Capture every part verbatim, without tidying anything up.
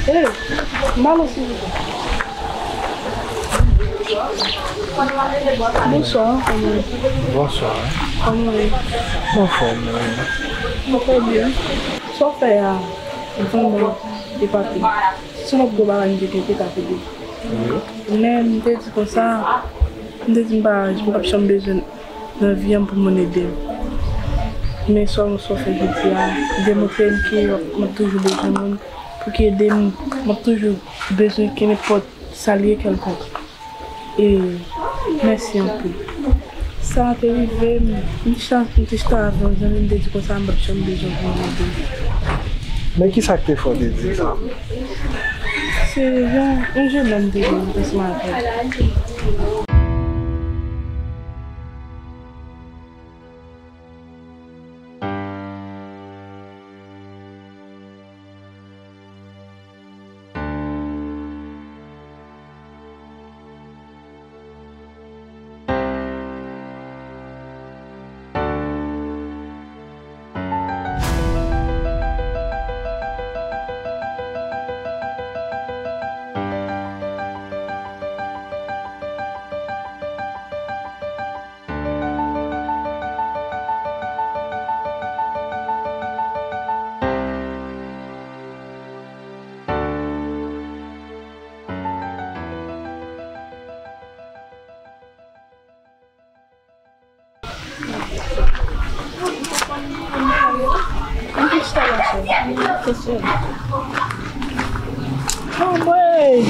Hey, m ap silvouplè. Bonswa, kòman w ye? Bonswa. Kòman w ye? M anfòm, wi. Trè byen. Sa w fè a vrèman epate m. Se yon lòt gwo bagay m te gen pou t ap ede. Wi. Men m te di konsa, m te di m pa, m p ap janm bezwen nan vi a m pou moun ede m. Men sa w, sa w fè jodi a, demontre m ke m ap toujou bezwen moun pou ki ede m, m ap toujou bezwen ke nenpòt sa l ye kèlkonk. E mèsi anpil. Sa te rive m, m te chita, m te chita avè yon zanmi, m te di konsa m p ap janm bezwen pou moun ede m. Men ki sa k te fè w te di sa? Se yon, yon jennonm te vin ansanm avè l. Anmwey!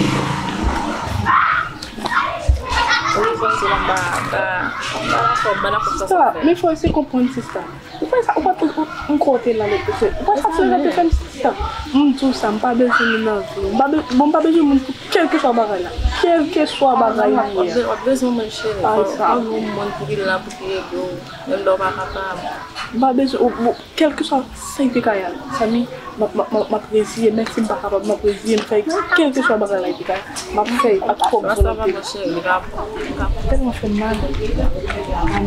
Sista, men fò eseye konprann sista. Ou pa sa, ou pa, ou, ou, m kote la, ou pa sa, se te fè m sista. M di w sa, m pa bezwen moun nan vi m. M pa be-, bon, m pa bezwen moun pou kèlkeswa bagay la. Kèlkeswa bagay li ye. W ap bezwen moun, cheri. Fò w jwenn yon moun pou ki la, pou ki ede w, menm lè w pa kapab. M pa bezwen, ou, bon, kèlkeswa sa ki te ka ye a, zanmi, m ap, m ap, m ap, m ap reziye, menm si m pa kapab, m ap reziye, m fè kèlkeswa bagay la ki te ka ye, m ap fè l ak pwòp volonte m. Tèlman fè m mal, m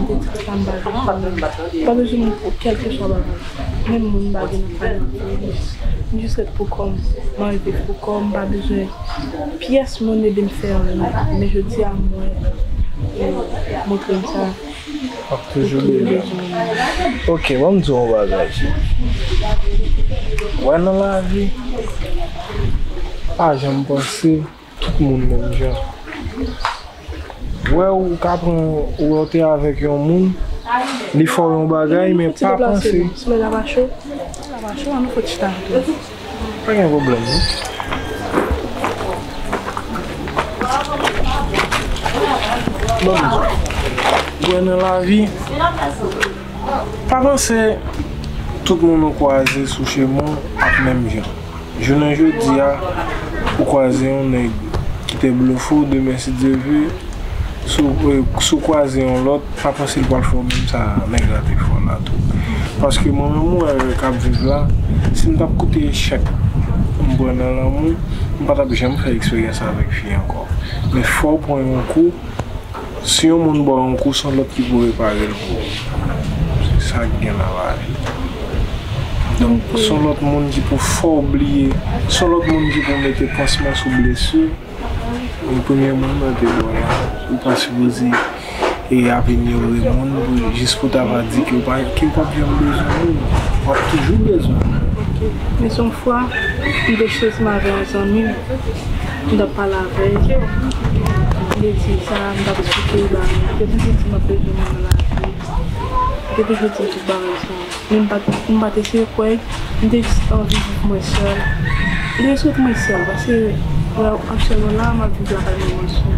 te di konsa m pa bezwen, m pa bezwen moun pou kèlkeswa bagay. Menm moun m pa gen nan fanmi m, m jis, m jis ret pou kò m, m anvi viv pou kò m, m pa bezwen pyès moun ede m fè anyen. Men jodi a, m wè, e, montre m sa. W ap toujou bezwen. Ok, ban m di w yon bagay. Wè nan lavi, pa janm panse tout moun menm jan. Wè ou ka pran, wè w te avèk yon moun, li fè w yon bagay, men pa panse. Semèn la pa cho, semèn la pa cho, ann nou fè ti chita tou. Pa gen pwoblèm, non. Bon, wè nan lavi, pa panse tout moun ou kwaze sou chemen w ap menm jan. Jounen jodi a, ou kwaze yon nèg ki te blofè w, demen, si Dye vle, si w, e, si w kwaze yon lòt, pa panse l pral fè w menm sa nèg la te fè w la tou. Paske mwen menm, ou wè, k ap viv la, si m t ap koute echèk m pran nan lanmou, m pa t ap janm fè eksperyans avèk fi ankò. Men fò w pran yon kou, si yon moun ba w yon kou, se yon lòt ki pou repare l pou ou. Se sa k gen nan lavi. Donk, se yon lòt moun ki pou fè w bliye, se yon lòt moun ki pou mete pansman sou blesi. Premye moun nan te bò la, ou pa sipoze e ap inyore moun pou, jis pou ta va di ke w pa, ke w p ap janm bezwen moun. W ap toujou bezwen moun. Ok. Men se yon fwa, m te chita ansanm avè yon zanmi m, m t ap pale avè l, m te di l sa, m t ap esplike l bagay, m te toujou di m ap bezwen moun nan lavi, m te toujou di l tout bagay sa. Men m pa t, m pa t eseye kwè, m te jis anvi viv mwen sèl. M te jis ret mwen sèl, paske, wè, aktyèlman la, m ap viv lakay mwen, mwen sèl.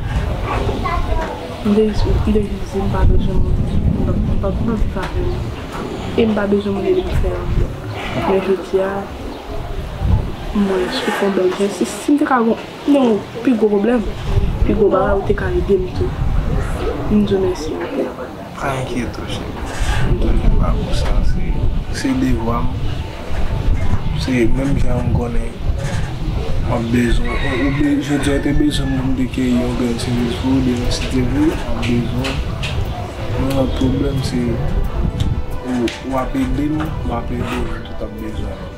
M te jis, m te jis di m pa bezwen moun, m pa, m pa, m pa viv avè moun. E m pa bezwen moun ede m fè anyen. Men jodi a, m wè, si w fè yon bèl jès, si, si m te ka gon, yon pi gwo pwoblèm, pi gwo bagay, ou te ka ede m tou. M di w mèsi anpil. Pa enkyete w, cheri. M toujou la pou sa. Se, se devwa m. Se menm jan m konnen m ap bezwen, ou, ou be-, jodi a, ou te bezwen moun te keyi yon grenn seriz pou ou, demen, si Dye vle, m ap bezwen. Men lòt pwoblèm, se ou, w ap ede m, m ap ede w, nou tout ap bezwen.